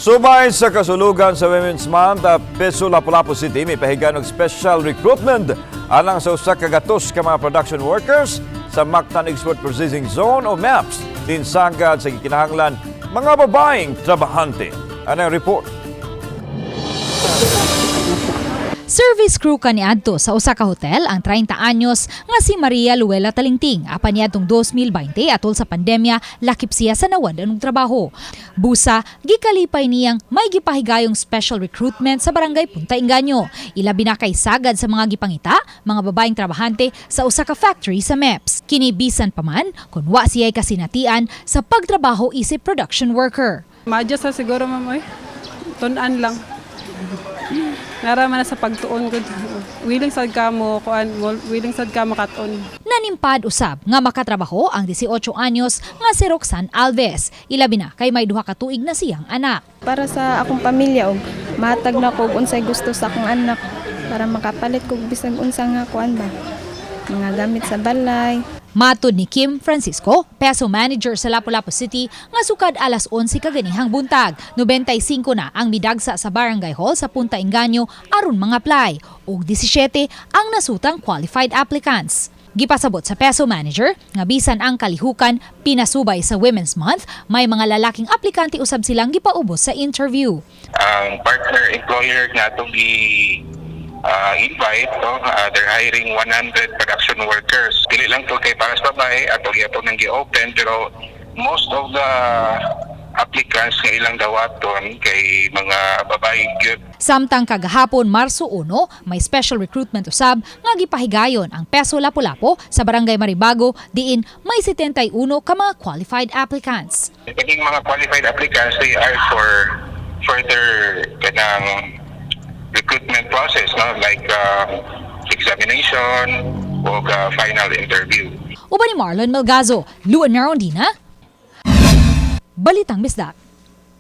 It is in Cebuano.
Subay sa kasulugan sa Women's Month, PESO Lapu-Lapu City mipahigayon og special recruitment alang sa 100 ka mga production workers sa Mactan Export Processing Zone o MEPZ, diin sagad sa gikinahanglan mga babaeng trabahante. Ano ang report? Service crew kaniadto sa usa ka hotel ang 30 anyos nga si Maria Luela Talingting apan niadtong 2020, atol sa pandemya, lakip siya sa nawad-an og trabaho. Busa gikalipay niyang may gipahigayong special recruitment sa Barangay Punta Engaño. Ilabi na kay sagad sa mga gipangita mga babaeng trabahante sa usa ka factory sa MEPZ. Kini bisan pa man kun wa siya'y kasinatian sa pagtrabaho isip production worker. Ma-adjust sa siguro, ma'am, oy. Tun-an lang. Nara man na sa pagtuon gud. Willing sad ka mo kuan, willing sad ka makat-on. Nanimpad usab nga makatrabaho ang 18 anyos nga si Roxanne Alves. Ilabi na kay may 2 ka tuig na siyang anak. Para sa akong pamilya og mahatag na ko og unsay gusto sa akong anak para makapalit kog bisag unsa nga kuan ba, mga gamit sa balay. Matod ni Kim Francisco, PESO manager sa Lapu-Lapu City, nga sukad alas 11 kaganihang buntag, 95 na ang midagsa sa Barangay Hall sa Punta Engaño aron mga-apply ug 17 ang nasutang qualified applicants. Gipasabot sa PESO manager nga bisan ang kalihukan pinasubay sa Women's Month, may mga lalaking aplikante usab silang gipaubos sa interview. Ang partner employer nga atong gi invite, no, they're hiring 100 production workers. Dili lang to kay para sa babae ato gyapon nang gi-open, pero most of the applicants nga ilang dawaton kay mga babae gyud. Samtang kagahapon, Marso 1, may special recruitment usab nga gipahigayon ang PESO Lapu-Lapu sa Barangay Maribago, diin may 71 ka mga qualified applicants. Kaning mga qualified applicants, they are for further kanang recruitment process, no, like examination o final interview. Uban ni Marlon Melgazo, Luan Merondina, Balitang Bisdak.